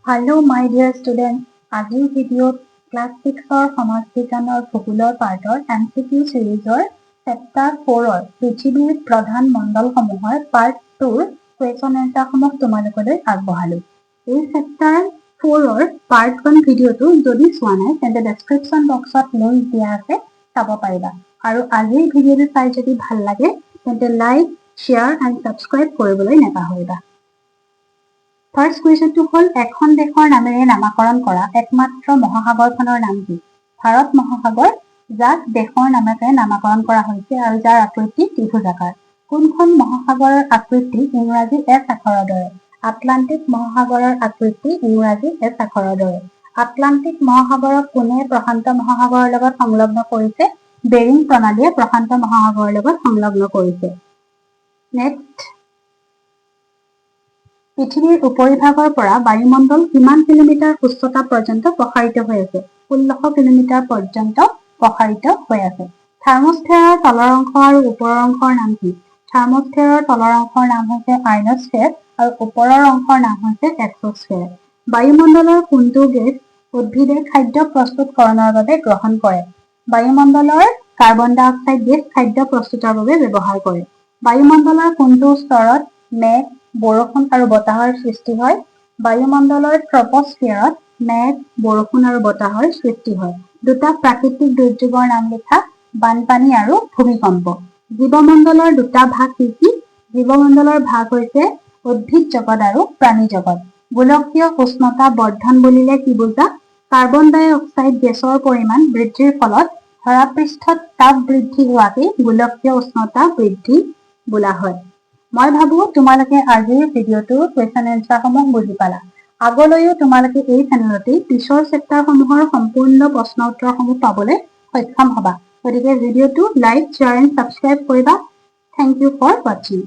Hello' মাই dear student, আজিৰ ভিডিঅ'ত class ছিক্সৰ সমাজ বিজ্ঞানৰ ভূগোলৰ পাৰ্টৰ এমচিকিউ চিৰিজৰ চেপ্টাৰ ফ'ৰৰ পৃথিৱীৰ প্ৰধান মণ্ডলসমূহৰ পাৰ্ট টুৰ কুৱেশ্যন এনচাৰসমূহ তোমালোকলৈ আগবঢ়ালো। এই চেপ্টাৰ ফ'ৰৰ পাৰ্ট ওৱান ভিডিঅ'টো যদি চোৱা নাই, তেন্তে ডেছক্ৰিপশ্যন বক্সত লিংক দিয়া আছে, চাব পাৰিবা। আৰু আজিৰ ভিডিঅ'টো চাই যদি ভাল লাগে, তেন্তে লাইক, শ্বেয়াৰ এণ্ড ছাবস্ক্ৰাইব কৰিবলৈ নাপাহৰিবা। ফাৰ্ষ্ট কুৱেশ্যনটো হ'ল, এখন দেশৰ নামেৰে নামাকৰণ কৰা একমাত্ৰ মহাসাগৰখনৰ নাম কি? ভাৰত মহাসাগৰ, যাক দেশৰ নামেৰে নামাকৰণ কৰা হৈছে আৰু যাৰ আকৃতি ত্ৰিভুজাকাৰ। কোনখন মহাসাগৰৰ আকৃতি ইংৰাজী এছ আখৰৰ দৰে? আটলাণ্টিক মহাসাগৰৰ আকৃতি ইংৰাজী এছ আখৰৰ দৰে। আটলাণ্টিক মহাসাগৰক কোনে প্ৰশান্ত মহাসাগৰৰ লগত সংলগ্ন কৰিছে? বেৰিং প্ৰণালীয়ে প্ৰশান্ত মহাসাগৰৰ লগত সংলগ্ন কৰিছে। নেক্সট, পৃথিৱীৰ উপৰিভাগৰ পৰা বায়ুমণ্ডল কিমান কিলোমিটাৰ উচ্চতা পৰ্যন্ত প্ৰসাৰিত হৈ আছে? 16 কিলোমিটাৰ পৰ্যন্ত প্ৰসাৰিত হৈ আছে। থাৰ্মোস্ফেয়াৰৰ তলৰ অংশ আৰু ওপৰৰ অংশৰ নাম কি? থাৰ্মোস্ফেয়াৰৰ তলৰ অংশৰ নাম হৈছে আয়নস্ফেয়াৰ আৰু ওপৰৰ অংশৰ নাম হৈছে এক্সোস্ফেয়াৰ। বায়ুমণ্ডলৰ কোনটো গেছ উদ্ভিদে খাদ্য প্ৰস্তুতকৰণৰ বাবে গ্ৰহণ কৰে? বায়ুমণ্ডলৰ কাৰ্বন ডাই অক্সাইড গেছ খাদ্য প্ৰস্তুতৰ বাবে ব্যৱহাৰ কৰে। বায়ুমণ্ডলৰ কোনটো স্তৰত মেঘ, বৰষুণ আৰু বতাহৰ সৃষ্টি হয়? বায়ুমণ্ডলৰ ট্ৰপস্ফিয়াৰত মেঘ, বৰষুণ আৰু বতাহৰ সৃষ্টি হয়। দুটা প্ৰাকৃতিক দুৰ্যোগৰ নাম লিখা। বানপানী আৰু ভূমিকম্প। জীৱমণ্ডলৰ দুটা ভাগ কি কি? জীৱমণ্ডলৰ ভাগ হৈছে উদ্ভিদ জগত আৰু প্ৰাণী জগত। গোলকীয় উষ্ণতা বৰ্ধন বুলিলে কি বুজা? কাৰ্বন ডাই অক্সাইড গেছৰ পৰিমাণ বৃদ্ধিৰ ফলত ধৰাপৃষ্ঠত তাপ বৃদ্ধি হোৱাকেই গোলকীয় উষ্ণতা বৃদ্ধি বোলা হয়। মই ভাবো তোমালোকে আজিৰ ভিডিঅ'টোৰ কুৱেশ্যন এনচাৰসমূহ বুজি পালা। আগলৈও তোমালোকে এই চেনেলতেই পিছৰ চেপ্টাৰসমূহৰ সম্পূৰ্ণ প্ৰশ্ন উত্তৰসমূহ পাবলৈ সক্ষম হবা। গতিকে ভিডিঅ'টো লাইক, শ্বেয়াৰ এণ্ড ছাবস্ক্ৰাইব কৰিবা। Thank you for watching.